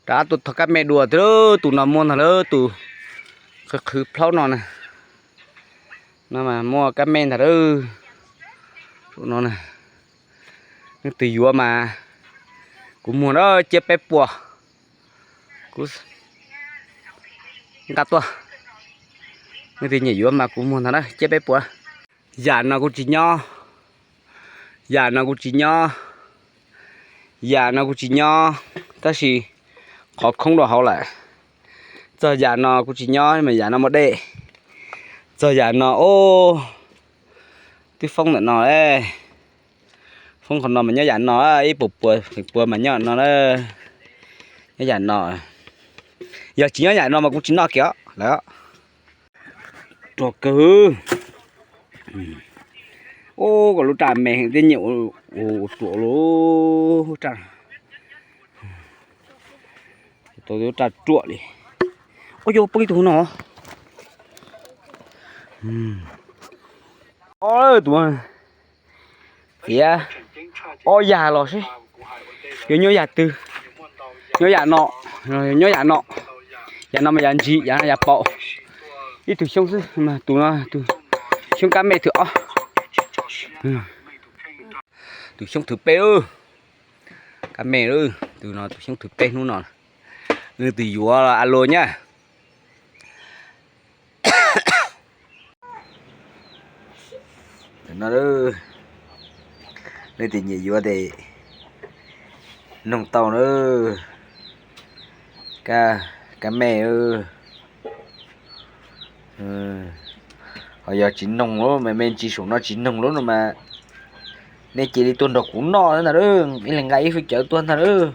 Rov qab tuaj thov kab me dua thiab lauj, tus no muaj ntag lauj, tus qhwv qhwv plaub no na. No mas muaj kab me ntag lauj. Tus no na, leej twg yuav mas kuv muag na, ciaj peb puas. Kuv nqa tuaj, leej twg nyiam yuav mas kuv muag ntag na, ciaj peb puas. Yam no kuv tsis nyob, yam no kuv tsis nyob, yam no kuv tsis nyob, tab sis qhov khoob rau hauv lawm. Txog yam no kuv tsis nyob mas yam no muaj dej. Txog yam no, o, twb foob ntawm no, foob qhov no mas nyob yam no, ib puas puas feem pua mas nyob no, nyob yam no. Yog tsis nyob yam no mas kuv tsis noj kiag lawm. Ruam kawg. Ub, kom lub raj me heev thiab nyiam ua ruam lub raj. Tau lub raj ruam li. Ua cas poob ib tug no. Ob tus tiav ob yam los seb yuav nyob yam twg. Nyob yam no, nyob yam no. Yam no mas yam ntsis, yam no yam paum. Ib tug xyoob xwb, tus no tus xyoob kab me thwv ob. Tus xyoob thwv peb lauj. Kab me lauj, tus no tus xyoob thwv peb hnub no. Leej twg yuav alo nyab. No, leej twg nyiam yuav ces noog tau na. Kab me, ho yog tsis noog lawm mas me ntsis saum no tsis noog lawm no mas nej cia li tuaj nrog kuv noj ntag lauj, ib leeg nqa ib feem cawv tuaj ntag lauj.